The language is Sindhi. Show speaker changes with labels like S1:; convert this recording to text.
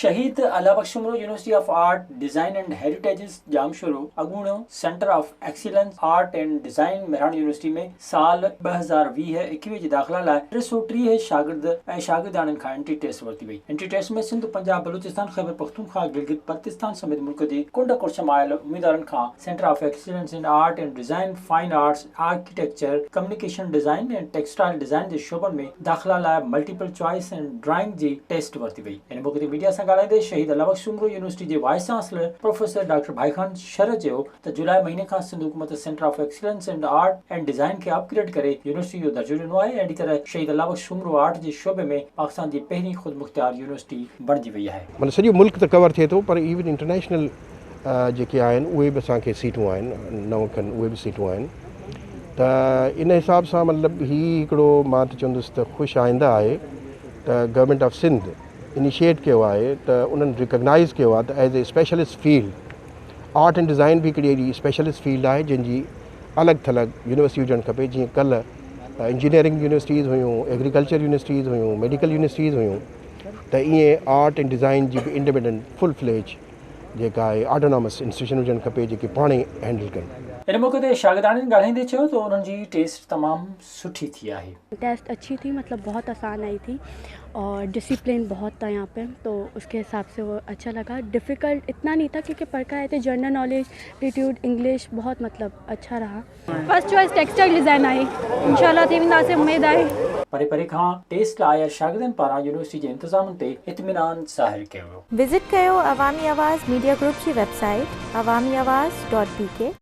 S1: Shaheed Allah Bakhsh Soomro university of art, design and heritages Jamshoro, اڳوڻو centre of excellence art and design Mehran university ۾ سال 2020 21 جي داخلا لاء 330 شاگرد ۽ شاگردياڻين کان انٽري ٽيسٽ ورتي وئي. انٽري ٽيسٽ ۾ سنڌ، پنجاب، بلوچستان، خيبر پختونخواهه، گلگت بلتستان سميت ملڪ جي ڪنڊ ڪڙڇ مان آيل اميدوارن کان centre of excellence in art and design, fine arts, architecture, communication design ۽ textile design جي شعبن ۾ داخلا لاء ملٽيپل چوائس ۽ ڊرائنگ جي ٽيسٽ ورتي وئي. ان موقعي تي ميڊيا سان ڳالهائيندي شهيد الله بخش سومرو يونيورسٽي جي vice chancellor professor doctor Bhai Khan Shar چيو ته جولاء مهيني کان سنڌ حڪومت centre of excellence in art and design کي اپ گريڊ ڪري يونيورسٽي جو درجو ڏنو آهي اهڙي طرح شهيد الله بخش سومرو آرٽ جي شعبي ۾ پاڪستان جي پهرين خودمختيار يونيورسٽي بڻجي وئي آهي.
S2: معنيٰ سڄو ملڪ ته ڪور ٿئي ٿو پر ايون انٽرنيشنل جيڪي آهن اهي به اسان کي سيٽون آهن نو کن اهي به سيٽون آهن ته ان حساب سان مطلب هي هڪڙو مان ته چوندس ته خوش آئنده آهي ته گورنمينٽ آف سنڌ انيشيٽ ڪيو آهي ته انهن ريڪگنائز ڪيو آهي ته as a specialist field art and design به هڪڙي اهڙي اسپيشلسٽ فيلڊ آهي جنهن جي الڳ ٿلڳ يونيورسٽي هجڻ کپي جيئن ڪلهه انجنيئرنگ يونيورسٽيز هيون ايگريڪلچر يونيورسٽيز هيون ميڊيڪل يونيورسٽيز هيون ته ائين آرٽ اينڊ ڊزائن جي به انڊيپينڊنٽ فل فليج جيڪا آهي آٽونامس انسٽيٽيوشن هجڻ کپي جيڪي پاڻ ئي هينڊل ڪن.
S1: ان موقعي تي شاگرداڻين ڳالهائيندي چيو ته انهن جي ٽيسٽ تمام سٺي ٿي آهي.
S3: ٽيسٽ اڇي ٿي مطلب بهت آسان آئي ٿي اور ڊسيپلين بهت ٿا يهان پي تو اس ڪي حساب سي وو اڇا لگا ڊفيڪلٽ اتنا نهي ٿا ڪيونڪه پڙھ ڪر آئي ٿي جنرل ناليج ايپٽيٽيوڊ انگلش بهت مطلب اڇا رها.
S4: فرسٽ چوائس ٽيڪسٽائل ڊزائن آهي انشاء الله ٿي وينداسين اميد آهي.
S1: پري پري کان ٽيسٽ لاء آيل شاگردن پاران يونيورسٽي جي انتظامن تي اطمينان ظاهر ڪيو ويو.
S5: وزٽ ڪيو عوامي آواز ميڊيا گروپ جي website Awami Awaz dot B K.